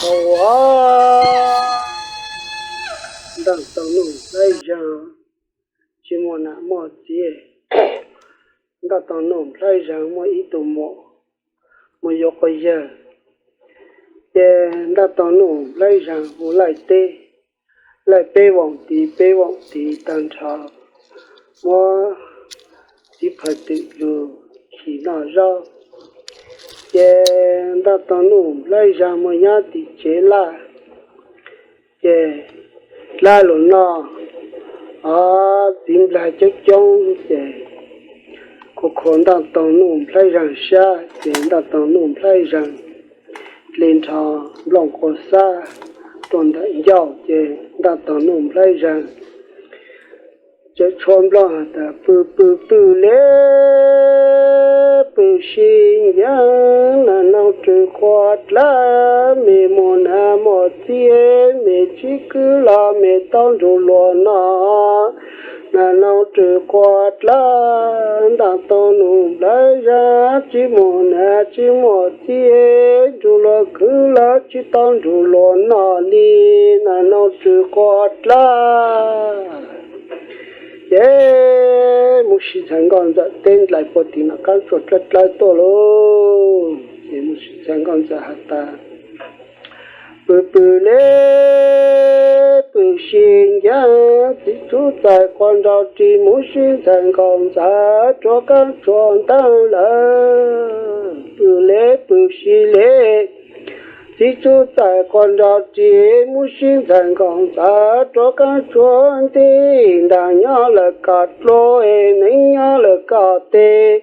Ua, Ntaj Tog Nuj Nplhaib Zag tsis muaj nam muaj txiv. Ntaj Tog Nuj Nplhaib Zag muaj ib tug muam mus yuav quas yawg, ces Ntaj Tog Nuj Nplhaib Zag hu laij teb, laij peb voos tiv peb voos tiv tag nrho, muab txiv phaws twm lug khi noj zaub. Ces Ntaj Tog Nuj Nplhaib Zag mus nyob tim tsev laj, ces dlab lug noj, o, txiv nplaig coob coob ces khuv khuv Ntaj Tog Nuj Nplhaib Zag sab, ces Ntaj Tog Nuj Nplhaib Zag dle nrho nplooj quav xab tuaj ntawm ncauj, ces Ntaj Tog Nuj Nplhaib Zag tseem tshuab nplooj tas, pw pw pw le, pw si ncav, nas noog rws quas dlab, me muaj nam muaj txiv, me tsis kwv los me tau nrug luag noj. Nas noog rws quas dlab, Ntaj Tog Nuj Nplhaib Zag tsis muaj nam tsis muaj txiv, nrug luag kwv los tsis tau nrug luag noj li, nas noog rws quas dlab. Ces Muj Sib Ntxhais Nkauj Ntxawm teb nraim puag tim nram qab tsua dlawb dlawb tuaj lauj. Ces Muj Sib Ntxhais Nkauj Ntxawm has tas, pw pw le, pw si ncav, txiv tub txais quas nrau ris, Muj Sib Ntxhais Nkauj Ntxawm rua qaab tsua ntaag lawm. Pw le pw si le, txiv tub txais quas nrau ris, Muj Sib Ntxhais Nkauj Ntxawm rua qaab tsua ntev, ntaag nyob lawm koj dluab, neeb nyob lawm koj teg,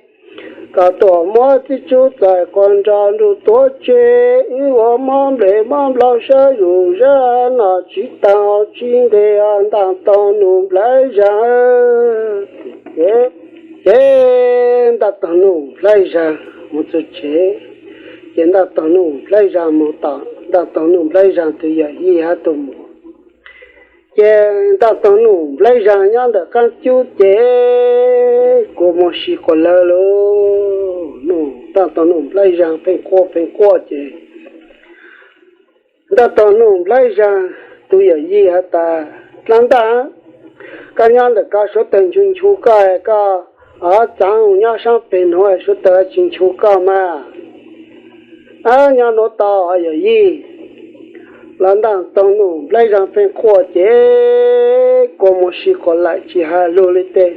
koj tuaj muab txiv tub txais quas nrau nrug tuav tseg, wb ua mob nplej mob nplaug sab zuj zab, noj tsis taag tsis ntev, Ntaj Tog Nuj Nplhaib Zag. Ces Ntaj Tog Nuj Nplhaib Zag mus txug tsev, ces Ntaj Tog Nuj Nplhaib Zag mus tom Ntaj Tog Nuj Nplhaib Zag tug yawm yij hab tug muam. Ces Ntaj Tog Nuj Nplhaib Zag nyob ntawm qaab cub ces kua muag si quas lawg lauj. Ntaj Tog Nuj Nplhaib Zag pheej quaj pheej quaj ces Ntaj Tog Nuj Nplhaib Zag tug yawm yij has tas, dlaab ntaj, koj nyob ntawm koj suav tawg nchu nchu koj, koj txaav nyob saab peg nuav, suav tawg tsis nchu koj mas. Ab, nyob nuav tau yawm yij. Los Ntaj Tog Nuj Nplhaib Zag pheej quaj ces kua muag si quas lawm tsis has lug li tes.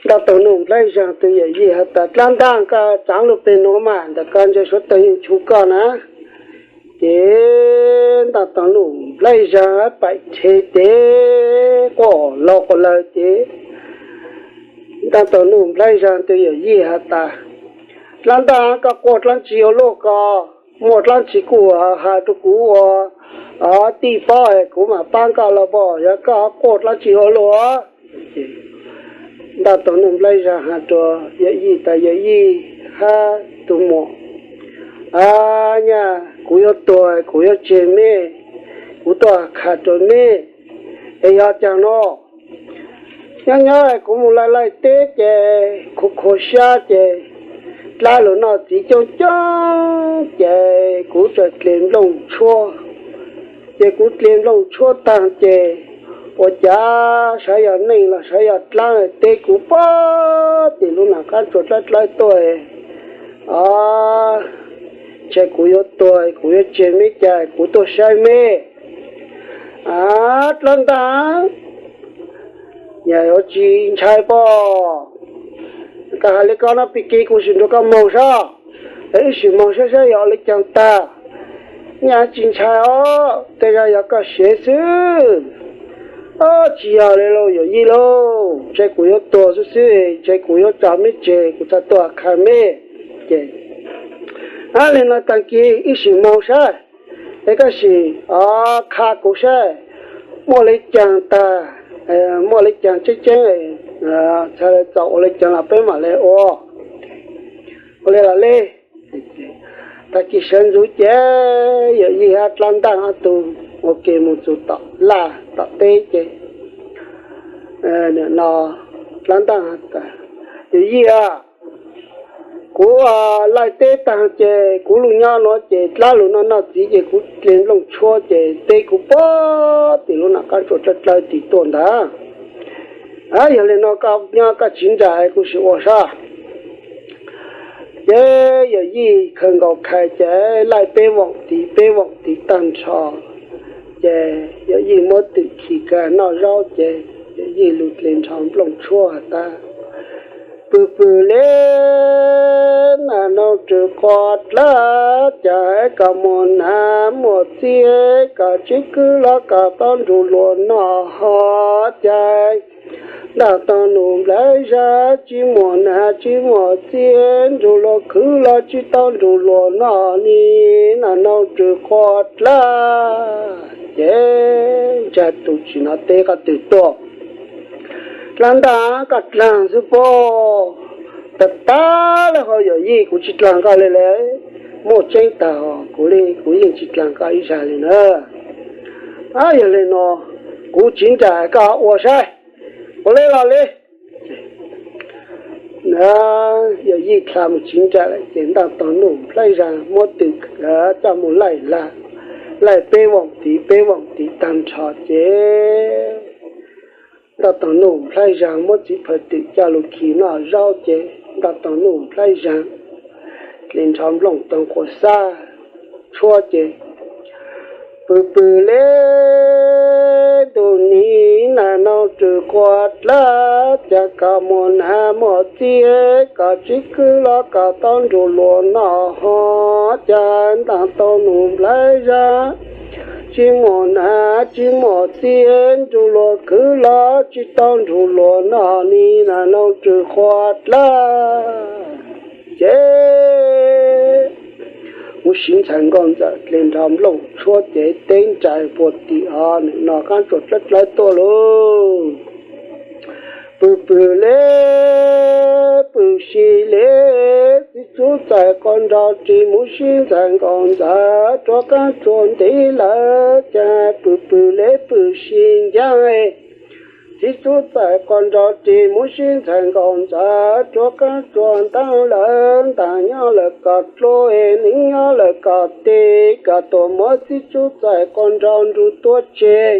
Ntaj Tog Nuj Nplhaib Zag tug yawm yij has tas, dlaab ntaj, koj txaav lug peg nuav mas, ntawm koj ntse suav tawg yeej nchu koj na. Ces Ntaj Tog Nuj Nplhaib Zag paim rhe tes quaj laug quas lawg ces Ntaj Tog Nuj Nplhaib Zag tug yawm yij has tas, dlaab ntaj, koj quaj dlaab tsi ua luaj ko, muaj dlaab tsi kuj has rua kuv ua tij paub, kuv mam paab koj los pom, yog koj quaj dlaab tsi ua luaj. Ntaj Tog Nuj Nplhaib Zag has rua yawm yij tas, yawm yij hab tug muam, a, nyaj kuv yuav tuag kuv yuav tseg mej, kuv tuaj kha rua mej, es yog caag nuav, nyob nyob kuv mus laij laij teb ces khuv khuv sab ces dlaab lug noj txiv coob coob ces kuv txawm dle nplooj tshuab. Ces kuv dle nplooj tshuab taag ces ua cas sav yog neeg los sav yog dlaab teb kuv puag tim lub nam qaab tsua dlawb dlawb tuaj. A, ntshe kuv yuav tuag kuv yuav tseg mej cas kuv tuaj saib mej. A, dlaab ntaj, yog yuav tsis ntshai pob, koj has le koj no pig kig kuv sim nrug koj moog sab, es wb sim moog sab sab yog ua le caag tag. Nyaj tsis ntshai os, tej zag yog koj sev xwb. Tsis yog le lauj yawm yij lauj, ntshe kuv yuav tuag xwb xwb, ntshe kuv yuav tso mej tseg kuv txhaj tuaj kha mej. Ces, a, le nuav taag kis wb sim moog sab, es koj sim kha kuv sab, muaj le caag tag, muaj le caag tseeb tseeb, txhad le txaus ua le caag los peb mam le ua. Ua le los le. Taag kis sawv ntxuv ces yawm yij hab dlaab ntaj ob tug ua ke moog txug tom laj tom teb ces, nim no dlaab ntaj has tas, yawm yij a, Kuv laij teb taag ces kuv lug nyob nuav ces dlaab lug noj noj txiv ces kuv dle nplooj tshuab ces teb kuv puag tim lub nam qaab tsuas dlawb dlawb tim tuaj ntag. Yog le nuav koj nyob koj tsiv nraim kuv sim ua sab. Ces yawm yij khaws nkaus khais ces laij peb voom tiv peb voom tiv taag nrho. Ces yawm yij muab twm khi kag noj zaub ces yawm yij lug dle nrho nplooj tshuab has tas, pw pw le, nam noog rwg quas dlawb, cas koj muaj nam muaj txiv, koj tsis kwv los koj tau nrug luag noj ho, cas ntaag toog num nplhaib zag, tsis muaj nam tsis muaj txiv, nrug luag khwv los tsis tau nrug luag noj ni, nam noog rwg quas dlawb. Ces ntsag tus tsim no teb qab twg tuaj, dlaab ntaag koj dlaag xwb pob. Tag tag le ho yawm yij, kuv tsis dlaag koj le le, muaj tseeb tag ho kuv le kuv yeej tsis dlaag koj ib zag le na. Yog le nuav kuv tsiv nraim koj ua saib, ua le los le. Yawm yij dlha mus tsiv nraim lawm ces ntaag toog num nplhaib zag muab twm coj mus laij, laij peb voom tiv peb voom tiv taag nrho ces ntaag toog num nplhaib zag muab txiv phaw twm coj lug khi noj zaub ces ntaag toog num nplhaib zag dle nrho nplooj toog quas xab tshuab ces pw pw le, tus ni nam noog rwg quas dlawb, cas koj muaj nam muaj txiv, koj tsis kwv los koj tau nrug luag noj ho, cas ntaag toog num nplhaib zag, tsis muaj nam tsis muaj txiv, nrug luag khwv los tsis tau nrug luag noj ni, nam noog rwg quas dlawb. Ces kuv siv ntxhais nkauj ntxawm dle nrho nplooj tshuab ces teb nraim puag tim o nwm no qaab tsuas dlawb dlawb tuaj lauj. Pw pw le, pw si le, txiv tub txais quas nrog ris mus sib ntxhais nkauj ntxawm rua qaab tsuas ntev lawm, cas pw pw le pw si ncaab. Txiv tub txais quas nrog ris mus sib ntxhais nkauj ntxawm rua qaab tsuas ntaab lawm, ntaag nyob lawm koj dluab, neeb nyob lawm koj teb, koj tuaj muab txiv tub txais quas nrog nrug tuab tseg.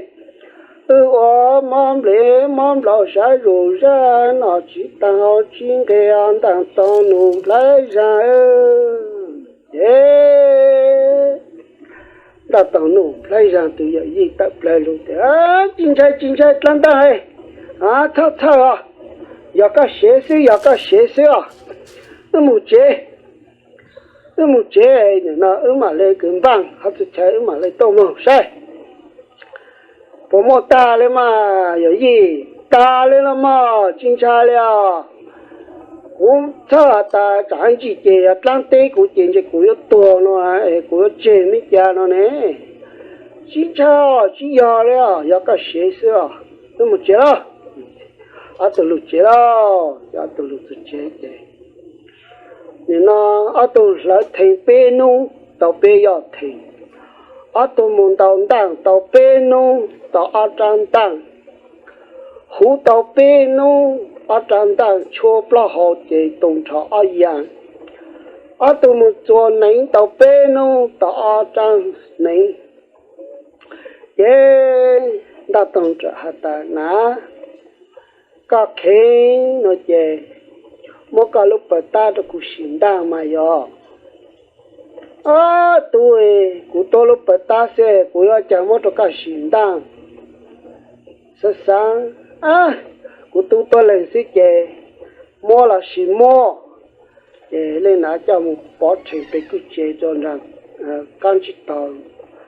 Wb ua mob nplej mob nplaum sab zuj zag, noj tsis taag haus tsis nqig, ntaag toog num nplhaib zag. Ces ntaag toog num nplhaib zag tus yawm yij tawm plawg lug tias, tsis ntshai tsis ntshai dlaab ntaag, txhawj txhawj os, yog koj sev xwb yog koj sev xwb os, wb mus tsev, wb mus tsev, nim no wb mam le kws npaaj hov txhua chaw wb mam le tuaj moog saib puas muaj tag le mas yawm yij. Tag le los mas tsis ntshai le os. Kuv txhawj has tas tsam ntsis ces yog dlaab teb kuv ces ntshe kuv yuav tuag no, kuv yuav tseg me cas no ne. Tsis ntshai, tsis yog le os, yog koj sev xwb os. Wb mus tsev lauj. Ob tug lug tsev lauj, ces ob tug lug txug tsev ces nim no ob tug hlawv theej peb nub tau peb yoj theej, ob tug mus ntaus ntaaj tau peb nub tau ob rab ntaaj, huv tau peb nub ob rab ntaaj tshuab plaub hau ces tu nrho ob yaam, ob tug mus txua neev tau peb nub tau ob rab neev. Ces ntaaj toog has tas, nam, koj kheev no ces muab koj lub pawg tab rau kuv sim ntaaj mas yog. Ob tug, kuv tuav lub pawg tab xwb kuv yuav cas muab rau koj sim ntaaj. Xaav xaav, kuv tub tuab leeg xwb ces muab los sis muab. Ces leej nam coj mus pov rhees peg kwj tsev rua nraag qaab tsib taug,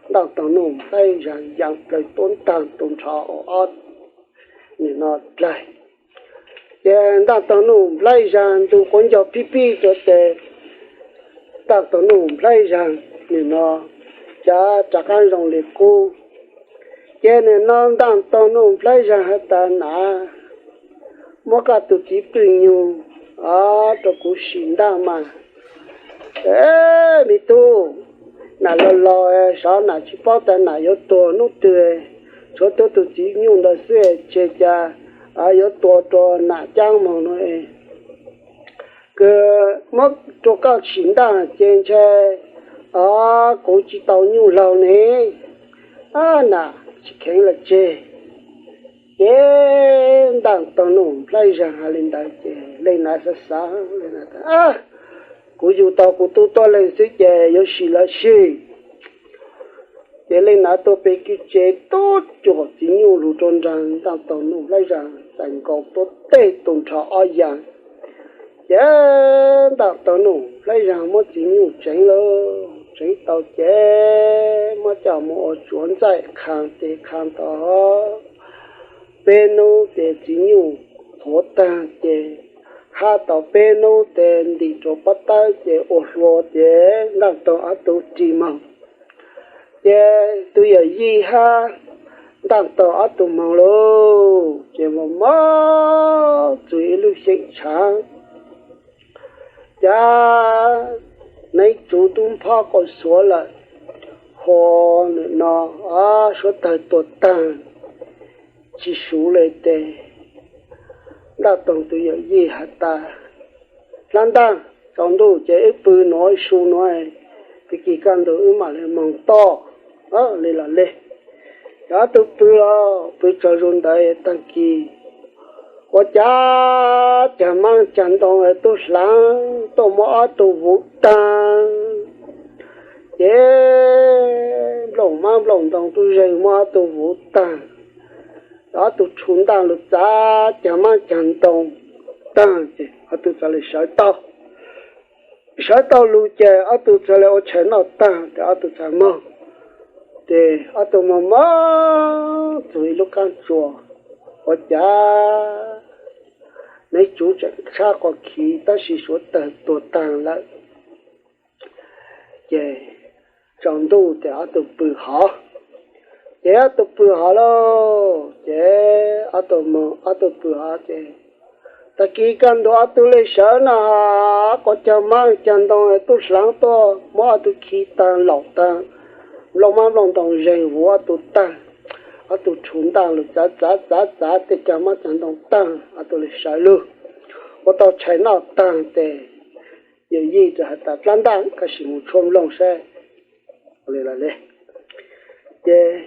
ntaaj toog nuj nplhaib zag yaa plawg tuab ntaag tu nrho ob nim no dlaig. Ces ntaaj toog nuj nplhaib zag ntu quav ncaug pib pib rua ces ntaaj toog nuj nplhaib zag nim no cav rov qaab zoo li qub. Ces nim no ntaaj toog nuj nplhaib zag has tas, nam, muab koj tug txiv pwj nyug rau kuv sim ntaaj mas. Me tub, nam laus laus sov nam tsis paub tas nam yuav tuag nub twg, tshuav tub tug txiv nyug ntawd xwb tseg cas yuav tua rua nam caab moog no. Kws muab rua koj tsim ntaj ces ntshe kuv tsis tau nyuj laug ne. Ab, nam tsis kheev lawm tseg. Ces ntaj taug nuj nplaib zag has li ntawd ces leej nam xav xav, kuv yug tau kuv tub tuab leeg xwb ces yuav sim lawv sim. Ces leej nam tuaj peg kwj tsev tuab cuam txiv nyuj lug rua nraag ntaj taug nuj nplaib zag txais nkaus tuab teg tu nrho ob yaam. Ces ntaj taug nuj nplaib zag muab txiv nyuj tseev lawm, tseev tau ces muab coj moog ua tsuav ntxaij qha tes qha tau peb nub ces txiv nyuj qhuav taag ces hab tau peb nub tes ntim rua pob tawb ces ua hlua ces ntaj taug ob tug ris moog. Ces tus yawm yij hab ntaj taug ob tug moog lauj, ces moog moog txug ib lub xyeem tshaav. Cas neeb tsuv tub nphob quas xuav lawm, hua nwm no suav tawg tuag taag, tsis suv le tes. Ntaj taug tus yawm yij has tas, dlaab ntaag, tsaus ntuj ces wb pw nuav su nuav, tag kis kaj ntug wb mam le moog toj. Le los le. Ces ob tug pw los pw tsaug zug ntawd tag kis, ua cas cag maab cag ntoo tub hlaav tuaj muab ob tug vuv taag. Ces nplooj maab nplooj ntoo tub zeeg muab ob tug vuv taag. Ob tug rhu ntaj lug txav cag maab cag ntoo taag ces ob tug txhad le sawv tau. Sawv tau lug ces ob tug txhad le ua tshais noj taag ces ob tug txhad moog. Ces ob tug moog moog txug ib lub qaab tsua, ua cas neeb tsuv tseem tshab quas khiv tab sis suav tawg tuag taag lawm. Ces tsaus ntuj ces ob tug pw hov. Ces ob tug pw hov lauj, ces ob tug moog ob tug pw hov ces tag kis kaj ntug ob tug le sawv no, quas cag maab cag ntoo tub hlaav tuaj muab ob tug khi taag laum taag, nplooj maab nplooj ntoo zeeg vuv ob tug taag. Ob tug rhu ntaj lug txav txav txav txav tej cag maab cag ntoo taag ob tug le sawv lug, ua tau tshais noj taag ces yawm yij has tas, dlaab ntaag, koj sim moog tshuab nplooj saib. Ces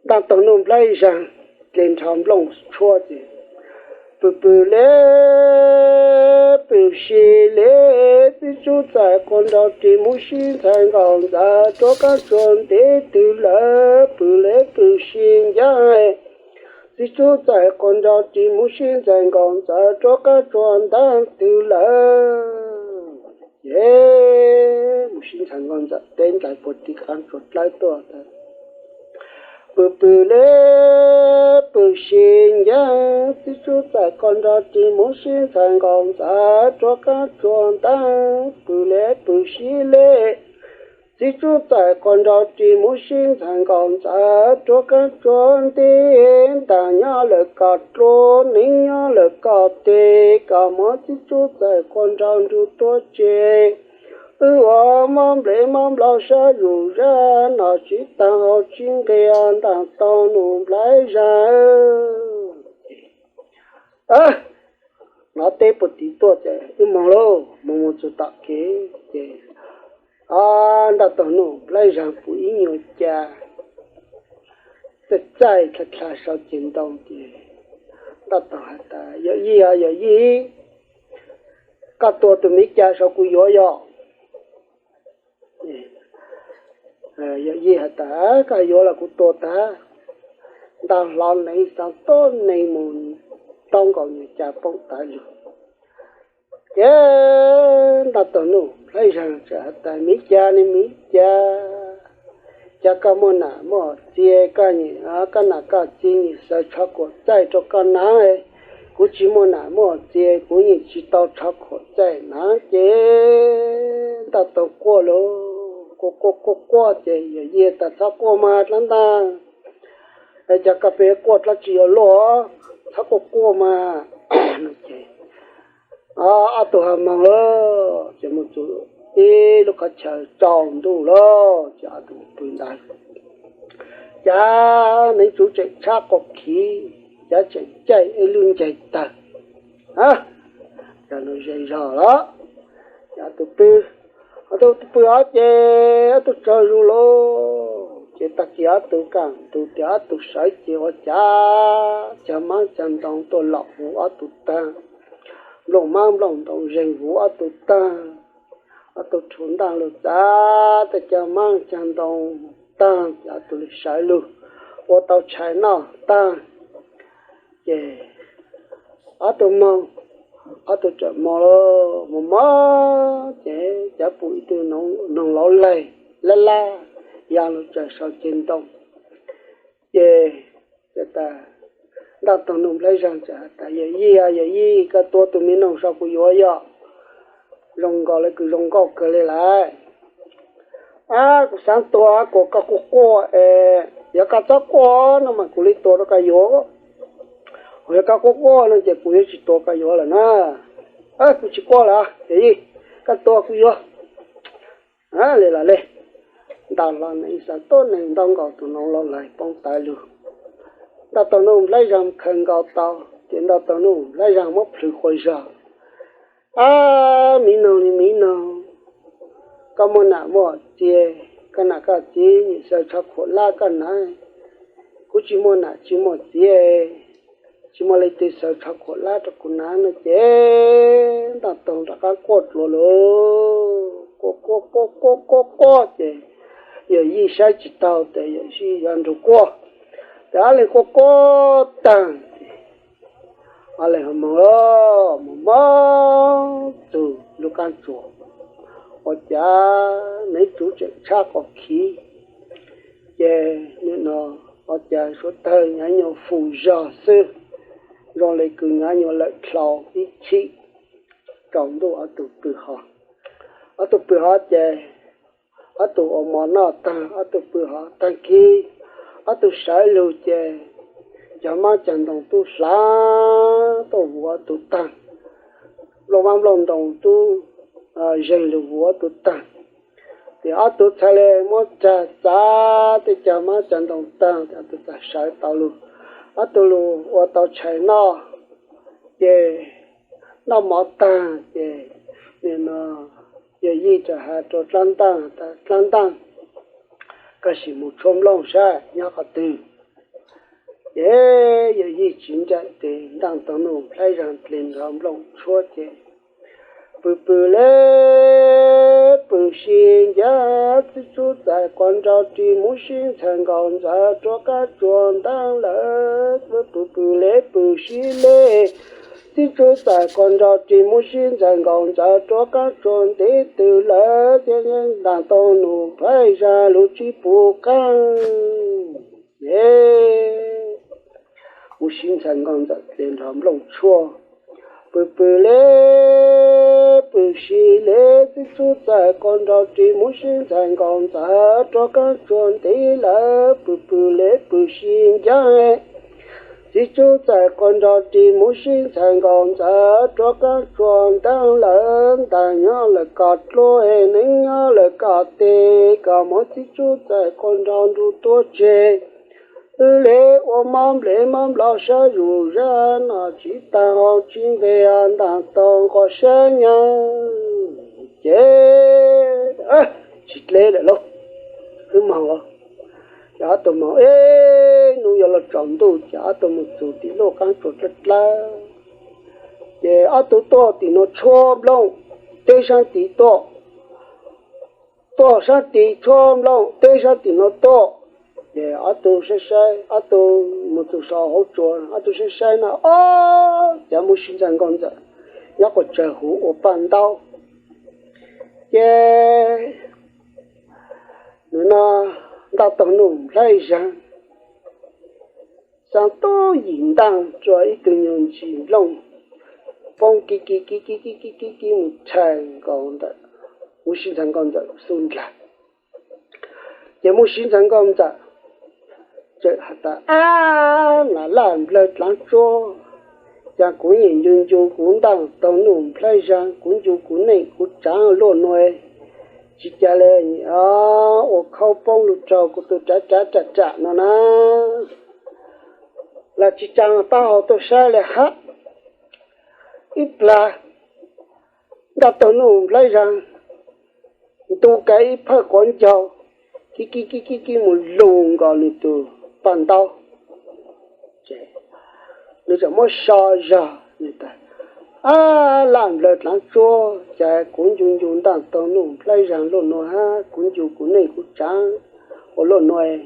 ntaj taug nuj nplaib zag tle nrho nplooj tshuab ces pw pw le pw si le, txiv tub txais quas nrau ris muv sib ntxhais nkaus ntxawm rua qaab tsua ntev twg lawm, pw le pw si ncaab, txiv tub txais quas nrau ris muv sib ntxhais nkaus ntxawm rua qaab tsua ntaag twg lawm. Ces muv sib ntxhais nkaus ntxawm teb ntais puag tim qaab tsua dlawb tuaj tas, pw pw le pw si ncaab, txiv tub txais quas nrau ris muv sib ntxhais nkaus ntxawm rua qaab tsua ntaag, pw le pw si le, txiv tub txais quas nrau ris muv sib ntxhais nkaus ntxawm rua qaab tsua ntev, ntaag nyob lawm koj dluab, neeb nyob lawm koj teg, koj muab txiv tub txais quas nrau nrug tuab tseg. Wb ua mob nplej mob nplaum sab zuj zag, noj tsis taag haus tsis nqia, ntaj taug nuj nplaib zag. Nov teb puag tim tuaj ces wb moog lauj, moog moog txug tom kev ces ntaj taug nuj nplaib zag pum ib nyuag ca txaij txaij dlha dlha sau ceg ntoo ces ntaj taug has tas, yawm yij, yawm yij, koj tua tug miv ca sau kuv yuav yog? Yawm yij has tas, koj yuav los kuv tua tag. Ntaj hlov neeg xaav tuab neeg moog toob nkaus nyuag ca poob tawv lug. Ces ntaj taug nuj nplaib zag has tas, miv ca ne miv ca, cas koj muaj nam muaj txiv, koj nam koj txiv nyiam xaws tsho khuam txaij rua koj na. Kuv tsis muaj nam muaj txiv, kuv yeej tsis tau tsho khuam txaij na. Ces ntaj taug quaj lauj, quaj quaj quaj quaj ces yawm yij tas, txhob quaj mas dlaab ntaag, cas koj pheej quaj dlaab tsi yuav luaj, txhob quaj quaj mas. Ob tug ho moog lawm ces moog txug ib lub qhov chaw tsaus ntuj lawm ces ob tug pw ntawd. Cas neeg tsuv tseem tshab quas khiv, cas tseem caij ib lub ncaig tawg. Ces nws ze zog lawm, ces ob tug pw, ob tug pw ob ces ob tug tsaug zog lawm ces tag kis ob tug kaj ntug tias ob tug sawv ces ua cas cog mab cog ntoo tuaj lom vuv ob tug tag, nplooj mab nplooj ntoo zeeg vuv ob tug tag. Ob tug rhuav ntaj lug txav tej cag mab cag ntoo tag ces ob tug li sawv lug ua tau tshais noj tag ces ob tug moog, ob tug txawm moog lawm, moog moog ces cov pum ib tug noog lauv laig lab lab ya lug tsaws sau ceg ntoo. Ces tas ntaj toog nug nplhaib zag tas, Yawm yij, yawm yij, koj tua tus me noog sau kuv yuav yog zoo nkaus le kws zoo nkauj kawg le lawm. Ab, kuv xaav tua kuas koj quaj quaj es yog koj txhob quaj no mas kuv li tua rau koj yuav. Yog koj quaj quaj no ces kuv yuav tsis tua koj yuav lawm na. Kuv tsis quaj lawm, yawm yij, koj tua kuv yuav. Li los li, ntaj hlo neeg xav tuab neeg ntaub nkaus tus noog lauv laig poob tawv lug. Ntaj toog nug nplhaib zag khaws nkaus tau ces ntaj toog nug nplhaib zag muab plhws quas zog. Ab, miv noog li miv noog, koj muaj nam muaj txiv, koj nam koj txiv nim xaws tsho khuam lab koj na. Kuv tsis muaj nam tsis muaj txiv, tsis muaj leej twg xaws tsho khuam lab rau kuv na no ces ntaj toog rov qab quaj dlua lug, quaj quaj quaj quaj quaj quaj ces yawm yij saib tsis taug ces yawm yij yuav nrug quaj, ces ob leeg quaj quaj taag ces ob leeg ho moog, moog moog txug lub qaab tsuas, ua cas neb tsuv tseem tshab quas khiv, ces nim no ua cas suav tawg nyaav nyuas fum zog xwb, zoo le kws nyaav nyuas lawm dlhau ib chim tsaus ntuj ob tug pw hov. Ob tug pw hov ces ob tug ua mov noj taag ob tug pw hov, taag kis ob tug sawv lug ces cov mab cov ntoo tub hlaav tuaj vuv ob tug taag, nplooj mab nplooj ntoo tub zeeg lug vuv ob tug taag. Ces ob tug txhad le muab cag txav tej cov mab cov ntoo taag ces ob tug txawm sawv tau lug, ob tug lug ua tau tshais noj. Ces noj mov taag ces nim no yawm yij txawm has rau dlaab ntaaj tas, dlaab ntaaj, koj sim mus tshuab nplooj saib nyob qhov twg. Ces yawm yij tsis ncaim ces ntaaj toog nug nplhaib zag dle nrov nplooj tshuab ces pw pw le pw si ncaj, txiv tsuv txais quas nrau ris, muv sib ntxhais nkaus ntxawm rua qab tsuas ntaag lawm. Pw pw le pw si le, txiv tsuv txais quas nrau ris, muv sib ntxhais nkaus ntxawm rua qab tsuas ntev twg lawm. Thiab ntaaj toog nug nplhaib zag lug tsis pum qaab. Muv sib ntxhais nkaus ntxawm dle nrov nplooj tshuab. Pw pw le pw si le, txiv tsuv txais quas nrau ris, muv sib ntxhais nkaus ntxawm rua qab tsuas ntev lawm. Pw pw le pw si ncaj, txiv tsuv txais quas nrau ris, muv sib ntxhais nkaus ntxawm rua qab tsuas ntaag lawm. Ntaag nyob lawm koj dluab, neeb nyob lawm koj teg, koj muab txiv tsuv txais quas nrau nrug tuab tseg. Wb le ua mob nplej mob nplaum sab zuj zab no tsis taag hau tsis nqes, ntaaj toog nqua sab nyab ces tsis dle lawm lauj, wb moog. Ces ob tug moog, ib nub yuav luag tsaus ntuj ces ob tug moog txug tim luj qaab tsuas dlawb dlawb. Ces ob tug tuaj tim nuav tshuab nplooj, teb saab tim tuaj, tuaj saab tim tshuab nplooj, teb saab tim nuav tuaj. Ces ob tug saib saib, ob tug moog txug sau hauv tsua, ob tug saib saib na, ob, cov muv sib ntxhais nkaus ntxawm nyob quas tsawg huv ua paj ntaub. Ces nws no ntaaj toog nug nplhaib zag, xaa tub yim ntaaj rua ib tug nyuag ntsis nplooj poob kib kib kib kib kib kib kib mus tshais nkaus ntawm muv sib ntxhais nkaus ntxawm xub ndlag. Ces muv sib ntxhais nkaus ntxawm txawm has tas, ab, nas laj nplawg dlaav tsuab, cas kuv nyeem ncu ncu kuv ntaaj toog nug nplhaib zag, kuv ncu kuv neej kuv tsaav luaj nuav, tsis cas le, ua khaub poob lug raug kuv tug raav raav raam raam no na. Los tsis tsaa taub hau tuaj saib le hab. Ib plag Ntaj Toog Nuj Nplhaib Zag ntu kiag ib phawj quav ncaug, kib kib kib kib kib mus lug nkaus nws tus paj ntaub. Nws txawm muab so zog, nws tias, Ab, laj nplawg dlaav tsuab, cas kuv ncu ncu Ntaj Toog Nuj Nplhaib Zag luaj nuav hab, kuv ncu kuv neej kuv tsaav ua luaj nuav,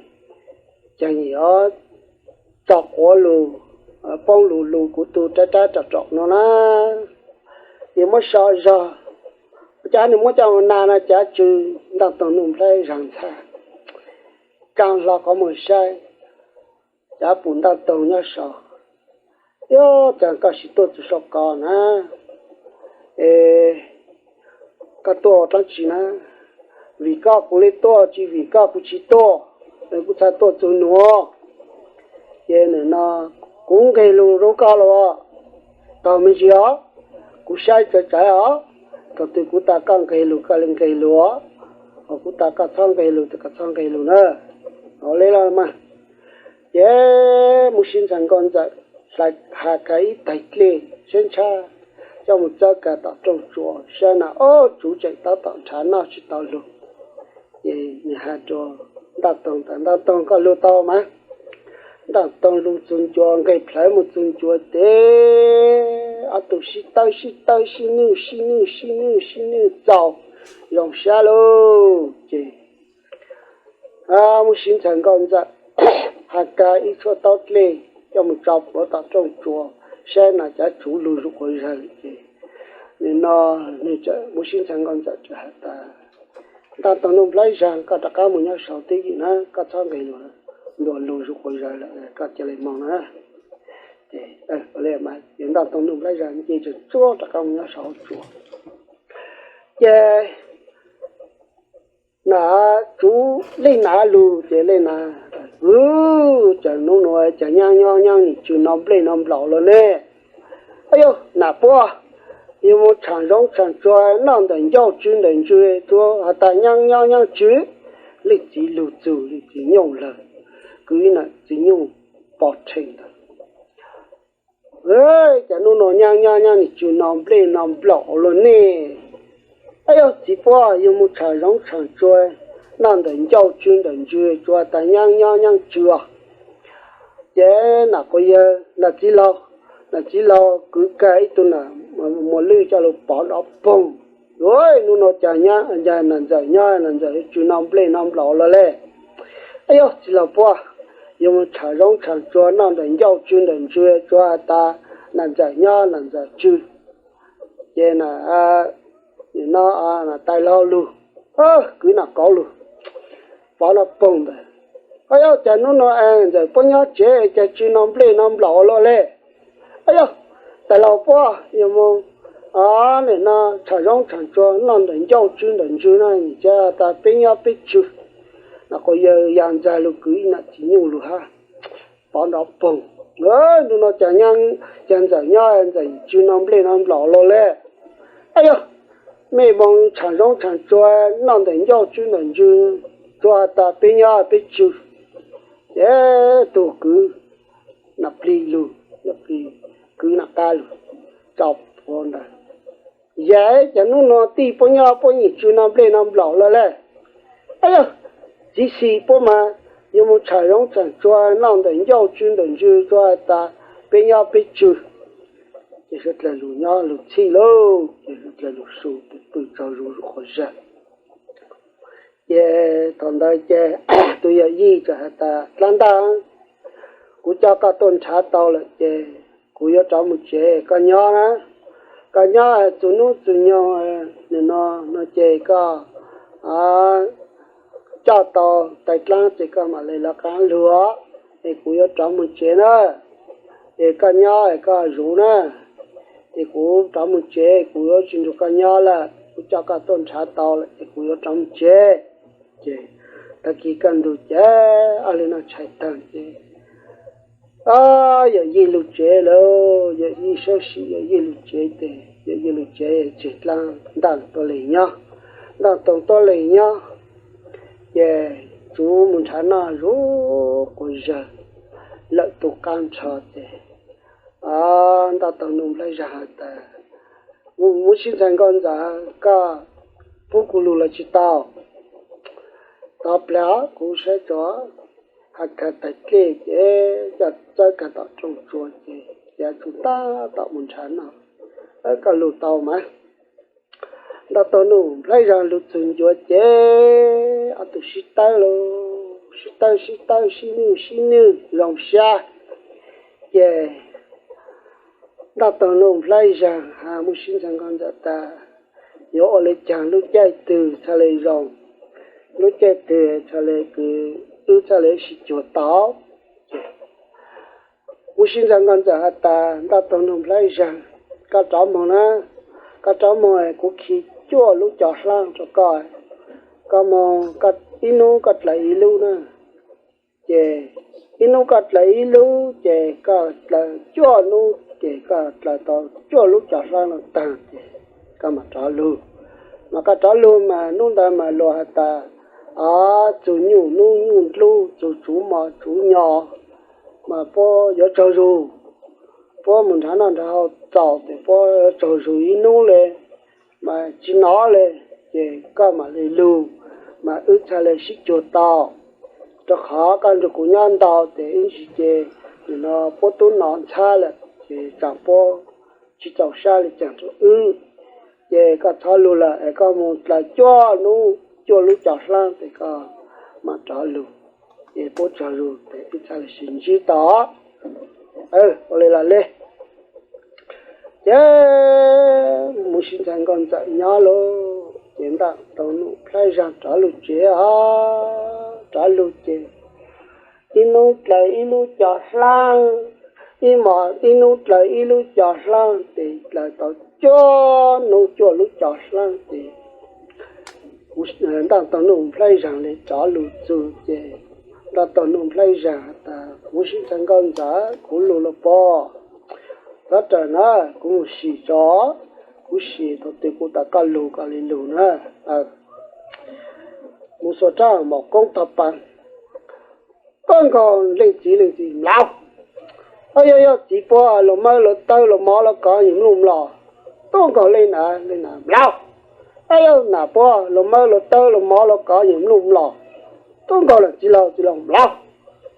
cas yog tso quav lug, poob lug lug kuv tug rab rab rom rom nuav na. Ces muab so zog, cas nws muab coj mus na no, cav tsw Ntaj Toog Nuj Nplhaib Zag ntxhab, kaaj hlo qhov muag saib, cav pum Ntaj Toog nyob saud. Yog cas koj tsis tuaj txug saum ko na? Es koj tuaj ua dlaab tsi na? Vim koj kuv le tuaj, tsis vim koj kuv tsis tuaj, kuv txhaj tuaj txug nuav. Ces nim no kuv nqeg lug rau koj los, taug me ntsis os, kuv saib tsawv tsawv os, thaum twg kuv tas koj nqeg lug koj le nqeg lug os, kuv tas koj txhob nqeg lug tas koj txhob nqeg lug na. Ua le los mas. Ces Muaj Sib Ntxhais Nkauj Ntxawm has kiag ib taig dlej sab ntshab coj mus txawb kiag tom rooj tsua saib na, ob tsuv tseem tab tom nrhav noj tsis tau lug. Ces nws has rua Ntaj Toog tas, Ntaj Toog, koj lug tau mas? Ntaj Toog lug txug ncua, nqeg plhawv mus txug ncua tes ob tug sib tawb sib tawb sib nwj sib nwj sib nwj sib nwj txaus zoo sab lauj. Ces Muaj Sib Ntxhais Nkauj Ntxawm has kiag ib tshuab taub dlej coj mus tso plhuav tom rooj tsua saib na, cav tsuv lug zuj quas zawg lawm. Ces nim no Muaj Sib Ntxhais Nkauj Ntxawm has tas, Ntaj Toog Nuj Nplhaib Zag, koj rov qab mus nyob saud twj ywm na, koj txhob nqeg lug, ntuas lug zuj quas zawg lawm, koj ca le moog na. Ces Ntaj Toog Nuj Nplhaib Zag nce tsuag tsuag rov qab mus nyob saud hauv tsua. Ces na tsuv le na lug ces le na, Ub, cas nub nua cas nyaab nyob nyaab nim tsw no nplej no nplaum los ne? Ab yog nam puab, yug mus tsham zoov tsham tsua noj ntawm ncauj tsw ntawm ntsw, tsuas has tas nyaab nyob nyaab tsw. Leej txiv lug txug leej txiv nyooj lawm, kwv nam txiv nyooj pov rhe ntawd. Cas nub nua nyaab nyob nyaab nim tsw no nplej no nplaum los ne? Ab yog txiv puab, yug mus tsham zoov tsham tsua noj ntawm ncauj tsw ntawm ntsw, tsuas has tas nyaab nyob nyaab tsw os. Ces nam quas yawg, nam txiv laug, nam txiv laug kwv kiag ib tug nam muas lwj coj lug pov nrov poog. Ub, nub nua cas nam ntxawm nyob nam ntxawm yuav tsw no nplej no nplaum los le? Ab yog txiv laug puab, yug mus tsham zoov tsham tsua noj ntawm ncauj tsw ntawm ntsw, tsuas has tas nam ntxawm nyob nam ntxawm tsw. Ces nam tais laug lug, kwv nam kauv lug, pov nrov poog ntawd. Ab yog cas nub nua ntxawm puab nyob tsev cas tsw no nplej no nplaum los le? Ab yog tais laug puab, yug mus nim no tsham zoov tsham tsua noj ntawm ncauj tsw ntawm ntsw no, nim tsis tas peb nyob peb tsw. Nam quas yawg ya ntxag lug kwv ib nam txiv nyooj lug hab, pov nrov poog. Nub nua cas, cas ntxawm nyob ntxawm tsw no nplej no nplaum los le? Ab yog, mej mus tsham zoov tsham tsua noj ntawm ncauj tsw ntawm ntsw, tsuas has tas peb nyob peb tsw. Ces tug kwv nam plig lug, kwv nam qab lug, tso plhuav ntawd. Yog cas nub nua tij puab nyob puab nim tsw no nplej no nplaum los le? Ab yog, txiv xis puab mas, yug mus tsham zoov tsham tsua noj ntawm ncauj tsw ntawm ntsw, tsuas has tas peb nyob peb tsw. Ces suav dlawg lug nyob lug txhij lauj, ces suav dlawg lug su pw tsaug zug zuj quas zawg. Ces thaum ntawd ces tus yawm yij txawm has tas, Dlaab Ntaj, kuv coj koj tuaj nrhav tau lawm ces kuv yuav rov mus tsev, koj nyob na. Koj nyob txug nub txug nyoog, nim no no ces koj coj tau tais dlaab ces koj mam le lawv qaab lug, es kuv yuav rov mus tsev na. Es koj nyob es koj zuv na, es kuv rov mus tsev, kuv yuav tsis nrug koj nyob lawm, kuv coj koj tuaj nrhav tau lawm ces kuv yuav rov mus tsev. Ces tag kis kaj ntug ces ob leeg noj tshais tag ces yawm yij lug tsev lawm, yawm yij sawb sim yawm yij lug tsev tes yawm yij lug tsev, tseg Dlaab Ntaj tuaj le nyob, Ntaj Toog tuaj le nyob. Ces tsuv mus nrhav noj zuj quas zawg lawm tus qab nrho ces Ntaj Toog Nuj Nplhaib Zag has tas, Mus sib ntxhais nkauj ntxawm, koj pub kuv lug los tsis tau? Tau plag, kuv saib tso, has khaws taig dlej ces coj txawb kag tom rooj tsua ces cia tsuj tab tom mus nrhav no, koj lug tau mas. Ntaj taug nuj nplhaib zag lug txug ncuav ces ob tug sib tawb lug, sib tawb sib tawb sib nwj sib nwj zoo sab. Ces ntaj taug nuj nplhaib zag has mus sib ntxhais nkauj ntxawm tas, yuav ua le caag, lub caij twg txhaj le zoo, lub caij twg txhaj le kws wb txhaj le sib cuag tau. Mus sib ntxhais nkauj ntxawm has tas, ntaj taug nuj nplhaib zag, koj rov moog na, koj rov moog kuv khi cuaj lub cov hlaab rua koj, koj moog, ib nub koj dlaws ib lub na. Ces ib nub koj dlaws ib lub ces koj dlaws cuaj nub ces koj dlaws tau cuaj lub cov hlaab no taag ces koj mam rov lug. Mas koj rov lug mas nub ntawd mas luas has tas, o, txug nyuj nub nyuj nlub, txug tsuv mos tsuv nyo, mas puab yuav tsaug zug, puab mus nrhav noj nrhav haus txaus tes puab yuav tsaug zug ib nub le, mas tsis nov le, ces koj mam le lug, mas wb txhaj le sib cuag tau. Rua qhov koj nrug kuv nyob ntau tes ib ntsis ces nim no puab tub nov ntxhab lawm ces tsaam puab tsis txaus sab le caag rua wb. Ces koj txhob lug lawm es koj mus dlaws cuaj nub cuaj lub cov hlaab tes koj mam rov lug, ces puab tsaug zug tes wb txhaj le sib ntsib tau. Ua le los le. Ces mus sib ntxhais nkauj ntxawm nyob lug ces ntaj taug nuj nplhaib zag rov lug tsev os. Rov lug ces ib nub dlaws ib lub cov hlaab, ib mos ib nub dlaws ib lub cov hlaab tes dlaws tau cuaj nub cuaj lub cov hlaab tes ntaj taug nuj nplhaib zag le rov lug txug ces ntaj taug nuj nplhaib zag has tas, mus sib ntxhais nkauj ntxawm, kuv lug lawm pob. Txhob rawm na, kuv mus sim tso, kuv sim thaum twg kuv tas koj lug koj le lug na. Mus xuas rab mom koob tog paav, tuaj nkaus leej txiv, leej txiv mlauv. Ab, yog, yog txiv puab luas mawb luas tawb luas mov luas kov yim mluj mlos, tuaj nkaus leej nam, leej nam mlauv. Ab, yog nam puab luas mawb luas tawb luas mov luas kov yim mluj mlos, tuaj nkaus leej txiv laug, txiv laug mlauv.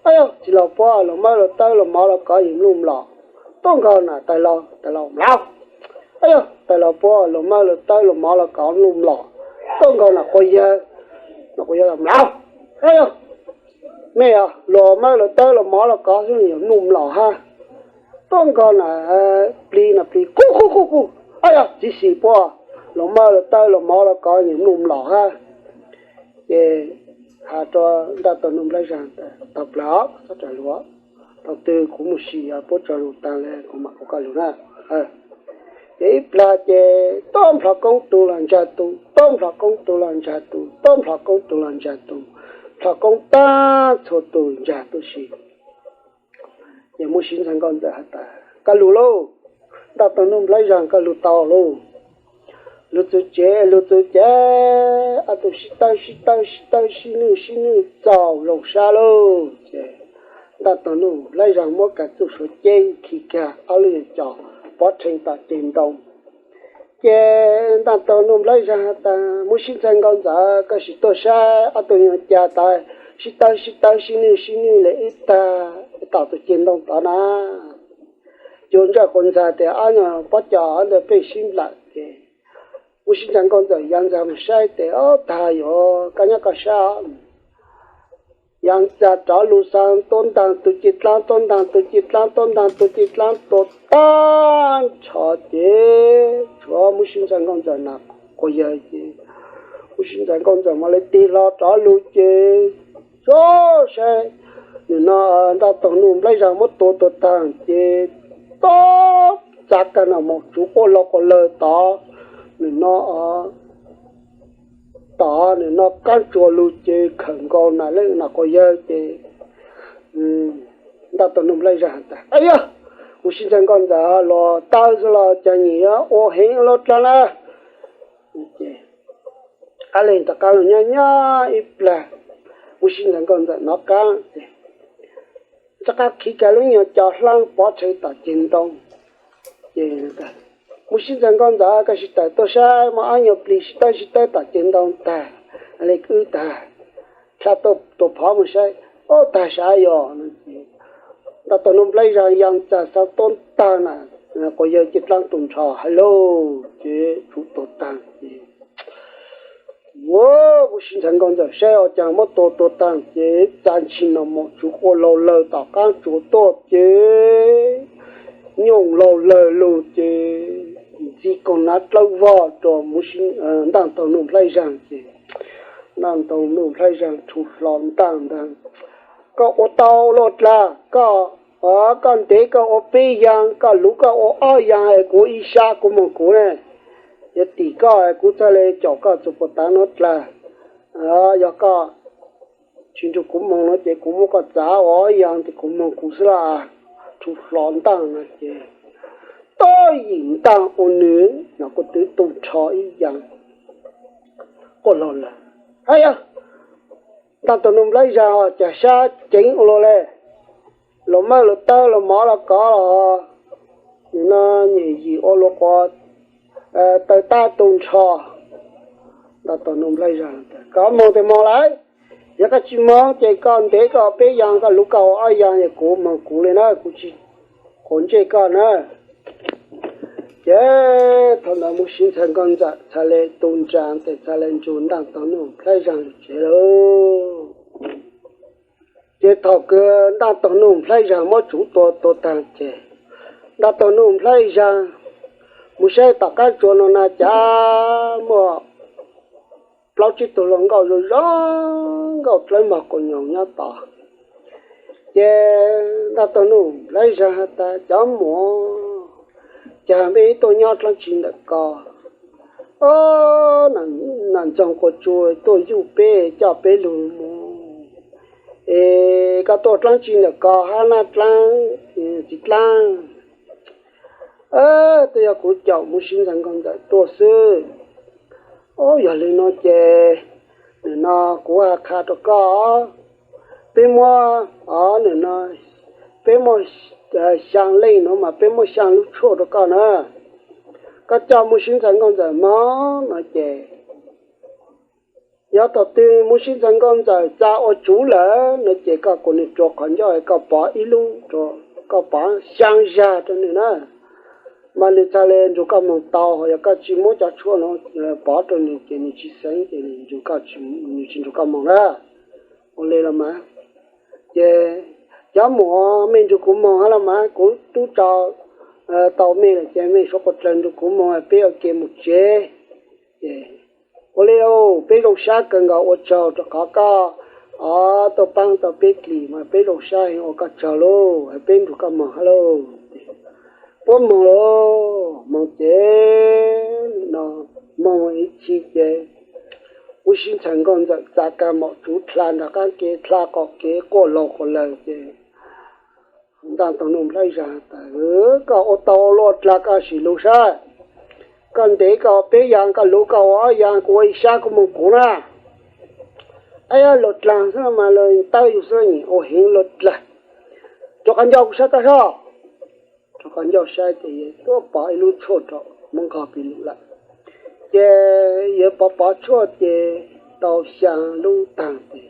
Ab, yog txiv laug puab luas mawb luas tawb luas mov luas kov yim mluj mlos, tuaj nkaus nam tais laug, tais laug mlauv. Ab, yog tais laug puab luas mawb luas tawb luas mov luas kov mluj mlos, tuaj nkaus nam quas yawg, nam quas yawg mlauv. Ab, yog mej luas mawb luas tawb luas mov luas kov xwb yim mluj mlos hab, tuaj nkaus nam plig, nam plig qub qub qub qub. Ab, yog txiv xis puab luas mawb luas tawb luas mov luas kov yim mluj mlos hab. Ces has rua ntaj taug nuj nplhaib zag tas, tau plawg, txhob rawm lug, thaum twg kuv mus sim puab tsaug lug taag le kuv mam hu koj lug na. Ces ib plag ces tuab nplhov koob tug los ntsag tug, tuab nplhov koob tug los ntsag tug, tuab nplhov koob tug los ntsag tug, nplhov koob taag txhua tug ntsag tub si. Ces mus sib ntxhais nkauj ntxawm has tas, koj lug lauj, ntaj taug nuj nplhaib zag, koj lug tau lauj. Lug txug tsev, lug txug ces ob tug sib tawb sib tawb sib tawb sib nwj sib nwj txaus zoo sab lauj. Ces ntaj taug nuj nplhaib zag muab kag txuj suav ceb khi kag ob lub co pov rhe tom ceg ntoo. Ces ntaj taug nuj nplhaib zag has tas, mus sib ntxhais nkauj ntxawm, koj sim tuaj saib ob tug nyuas cas tas sib tawb sib tawb sib nwj sib nwj le ib tag tom tus ceg ntoo tod na. Cuag ntsaj quas ntxag tes ob nyuas pob cos ntawd pheej sib nplawm ces mus sib ntxhais nkauj ntxawm yav ntxag mus saib tes ob tag yuav koj nyob koj sab. Yav ntxag rov lug xaa tuab ntaag tug ceg dlaab, tuab ntaag tug ceg dlaab, tuab ntaag tug ceg dlaab tua tag nrho ces tshuav mus sib ntxhais nkauj ntxawm nam quas yawg ces mus sib ntxhais nkauj ntxawm mam le tig hlo rov lug ces txhob saib, nim no ntaj taug nuj nplhaib zag muab tua tuag taag ces tob txav kag nam moog tsuv quaj lug quas lawg tod, nim no tod nim no qaab tsuas lug ces khawm nkaus nam leej nam quas yawg ces ntaj taug nuj nplhaib zag has tas, ab yog, mus sib ntxhais nkauj ntxawm los tawg xwb los caag nyiam yuav ua heev lug dlaag na. Ab leeg rov qaab lug nyob nyob ib plag, mus sib ntxhais nkauj ntxawm nov qaab ces rov qaab khi kag lub nyuas cov hlaab pov rhe tom ceg ntoo ces Mus sib ntxeev nkauj ntxawm, koj sib tawm tuaj saib, muaj ob nyuag plis sib tawb sib tawb tom ceg ntoo tag, le kwb tag, tshaj tuaj tua phov mus saib, ob tag sav yog. Ntaj tog nuj nplaib zag ya txag xav tuab ntag na, quas yawg ces dlaab tus nrho hais lauj, ces tsum tuag taag ces, ua, kuv sib ntxhais nkauj ntxawm saib ua caag muab tua tuag taag ces txav ntshis no mos tsuv quaj laug lawg tom qaab tsuas tuaj ces nyooj laug lawg lug ces ntxig koog nav dlawb vog rua ntaj tog nuj nplaib zag ces ntaj tog nuj nplaib zag rhu hlo ntaaj ntag, koj ua tau luaj dlaag, koj, koj ntev koj ua peb yaam, koj luv koj ua ob yaam es kuv ua ib sab kuv moog kuv ne. Yog tim koj kuv txhaj le caum koj txug puag tav nuav dlaag. Yog koj tsis nrug kuv moog no ces kuv muab koj txav ua ob yaam ces kuv moog kuv xwb lawm. Rhu hlo ntaaj no ces tub yim ntaaj ua nwg no kuj twb tu nrho ib yaam quaj laug lawg. Hab yog ntaj tog nuj nplaib zag caag sab ceev ua luaj le, luas mawj luas tawb luas mov luas kov los, nwg no nyem yim ua luas quas taw tab tu nrho. Ntaj tog nuj nplaib zag, koj moog tes moog lawm, yog koj tsis moog ces koj ntev koj peb yaam, koj luv koj ua ob yaam es kuv moog kuv le na, kuv tsis quav ntsej koj na. Ces thaum ntawd Moob Sib Ntxhais Nkauj Ntxawm txhad le tu ntsaa tes txhad le nrug ntaj tog nuj nplaib zag lug tsev lauj. Ces thaum kws ntaj tog nuj nplaib zag muab tsuv tua tuag taag ces ntaj tog nuj nplaib zag mus saib tom qaab tsuas no na cas muaj plaub tsib tug hluas nkauj zoo zoo nkauj dlawb mog quas nyoos nyob tod. Ces ntaj tog nuj nplaib zag has tas, cov muam, cas mej tuaj nyob dlaab tsi ntawm ko? Ob, nam ntxoog quas tsuas tuaj yuj peb coj peb lug mus. Es koj tuaj dlaab tsi ntawm ko hab naj dlaab, txiv dlaab? Twb yog kuv caum Moob Sib Ntxhais Nkauj Ntxawm tuaj xwb. Ob, yog li no ces nim no kuv has qha rua koj, peb muab, nim no peb muaj xyaa leej nuav mas peb muab xyaa lub tshuaj rua koj na. Koj coj Moob Sib Ntxhais Nkauj Ntxawm moog no ces yog thaum twg Moob Sib Ntxhais Nkauj Ntxawm txav ua tsuv lawm no ces koj kuas nwg rua qhov ncauj, koj pov ib lub, koj pov xyaa zag rua nwg na, mas nwg txhad le nrug koj moog tau. Yog koj tsis muab cov tshuaj nuav pov rua nwg ces nwg tsis xeeb ces nwg tsis nrug koj moog na. Ua le los mas, ces cov muam, mej nrug kuv moog hab los mas, kuv tub tso tau mej lawm ces mej suav quas dlawg nrug kuv moog, peb ua ke moog tsev. Ua le, peb zoo sab kawg nkaus, ua tsaug rua qhov koj tuaj paab tau peb dlim mas peb zoo sab heev, ua koj tsaug lauj, peb nrug koj moog hab lauj. Puab moog lauj, moog ces no moog ib chim ces Moob Sib Ntxhais Nkauj Ntxawm txav kag mom tsuv dlha nraag qaab kev, dlha qaum kev quaj laug quas lawg ces ntaj tog nuj nplaib zag tas, koj ua tau luaj dlaag koj sim lug saib. Koj ntev koj peb yaam, koj luv koj ua ob yaam, kuv ua ib sab kuv moog kuv na. Ab, luaj dlaag xwb mas luag tawb yug xwb, ua heev luaj dlaag. Rua qhov ncauj kuv saib koj sab. Rua qhov ncauj saib ces yawg tuaj pov ib lub tshuaj rua Moob Nkauj Pig Lug lawm. Ces yawg pov pov tshuaj ces tau xyaa lub taag ces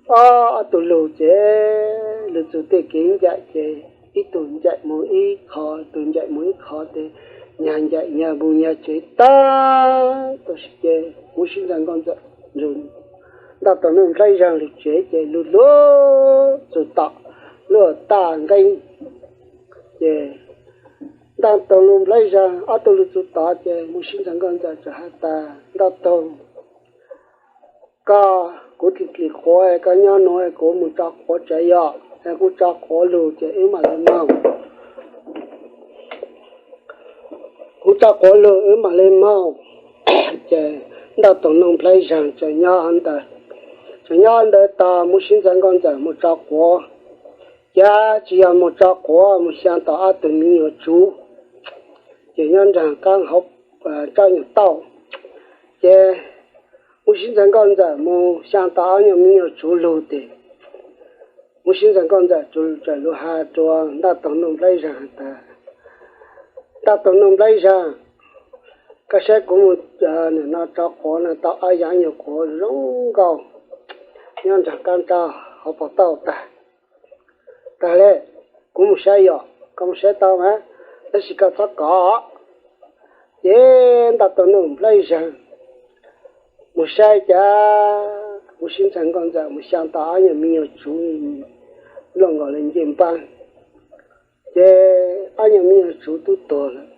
ob tug lug ces lug txug tej kev ncaim ces ib tug ncaim moog ib qho, tug ncaim moog ib qho ces nyag ncaim nyag moog nyag tsev taag. Tab sis ces Moob Sib Ntxhais Nkauj Ntxawm nrug ntaj tog nuj nplaib zag lug tsev ces lug lug txug tom luaj taj nqeeb ces ntaj tog nuj nplaib zag ob tug lug txug tod ces Moob Sib Ntxhais Nkauj Ntxawm txawm has tas, ntaj tog, koj, kuv dlim dlim quav, koj nyob nuav kuv moog tso quav tsav yom, kuv tso quav lug ces wb mam le moog. Kuv tso quav lug wb mam le moog. Ces ntaj tog nuj nplaib zag tseem nyob ntawd, tseem nyob ntawd tog Moob Sib Ntxhais Nkauj Ntxawm moog tso quav. Ces tsis yog moog tso quav, moog xyaa tom ob tug miv nyuas tsuv, ces nyob nraag qaab hauv tsob nyuas tauj. Ces Moob Sib Ntxhais Nkauj Ntxawm moog xyaa tom ob nyuas miv nyuas tsuv lug tes Moob Sib Ntxhais Nkauj Ntxawm txawm lug has rua ntaj tog nuj nplaib zag has tas, Ntaj Tau Nuj Nplaib Zaj, koj saib kuv mus, nim no rau quav no tau ob yav nyuag quav zoo nkauj nyob nram kab nroj hauv paus tauj tag. Tag li, kuv mus saib yom, koj mus saib tau mas, tab sis koj txhob kov. Ces Ntaj Tau Nuj Nplaib Zaj mus saib cas, mus sib ntxhais nkauj ntxawm mus xyaa tau ob nyuag me nyuag tsuv luaj nkaus li ncej npab. Ces ob nyuag me nyuag tsuv twb tuag lawm.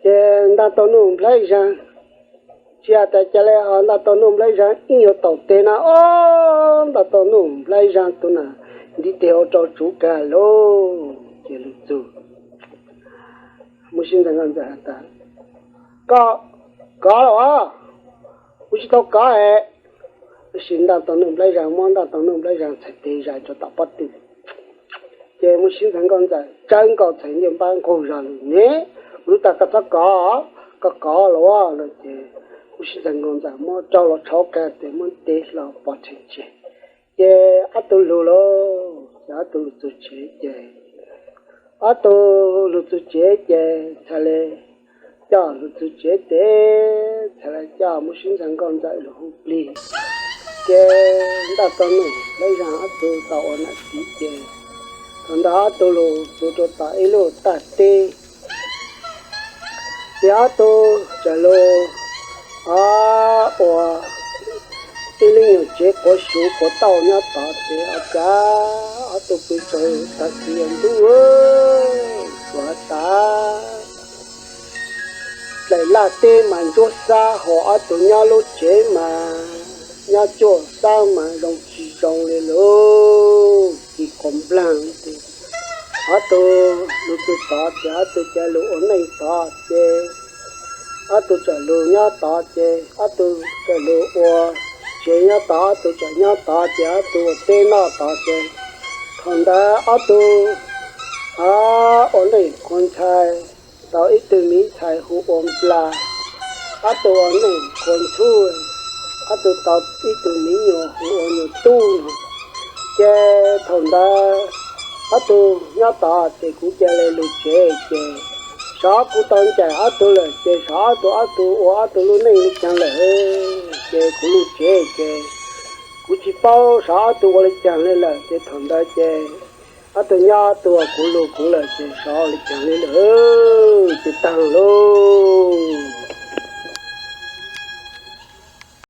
Ces Ntaj Tau Nuj Nplaib Zaj, tsis hais tas cas li, Ntaj Tau Nuj Nplaib Zaj ib nyuag taum tes na, ob, Ntaj Tau Nuj Nplaib Zaj tus na ntiv tes ua rau tsuv kag lauj. Ces lug txug, mus sib ntxhais nkauj ntxawm has tas, koj kov los as, kuv tsis tau kov es. Tab sis Ntaj Tau Nuj Nplaib Zaj muab Ntaj Tau Nuj Nplaib Zaj txhais tes zais rau tom pob tw. Ces mus sib ntxhais nkauj ntxawm tsawb nkaus txhais ncej npab nqug zog lug ne, kuv lug tas koj txhob kov, koj kov los as no ces mus sib ntxhais nkauj ntxawm muab rau los tshauv kag tes muab ntes hlo pov tseg tseg. Ces ob tug lug lauj, ces ob tug lug txug tsev ces, ob tug lug txug tsev ces txhais le coj lug txug tsev tes txhais le coj mus sib ntxhais nkauj ntxawm lug hu plig. Ces Ntaj Tau Nuj Nplaib Zaj ob tug tau ua nam txiv ces thaum ntawd ob tug lug txug rau tom ib lub tag teb. Ces ob tug txawm lug ua ib lub nyuag tsev quav suv quav tauj nyob tod ces ua cas ob tug pw tsaug tag kis yuav ntub, tsuas has tas dlaim laj teb mas ntsuab xab, hos ob tug nyob lub tsev mas nyob cuaj xab mas zoo tsis zoo li lauj, kis quas nplaag. Ob tug lug txug tod ces ob tug cia lug ua neej tod ces ob tug txawm lug nyob tod ces ob tug txawm lug ua tsev nyob tod, ob tug txawm nyob tod ces ob tug ua teb noj tod ces thaum ntawd ob tug ua neej qhuav ntxhais, tau ib tug miv ntxhais hu ua Nplas, ob tug ua neej qhuav ntxhuj, ob tug tau ib tug miv nyuas hu ua Nyuas Tub no. Ces thaum ntawd ob tug nyob tod ces kuv cia li lug tsev ces xyov kuv tau ncaim ob tug lawm ces xyov ob tug ob tug ua ob tug lub neej li caag lawm. Ces kuv lug tsev ces kuv tsis paub xyov ob tug ua li caag li lawm ces thaum ntawd ces ob tug nyob ob tug, kuv lug kuv lawm ces xyov ua li caag li lawm ces taag lauj.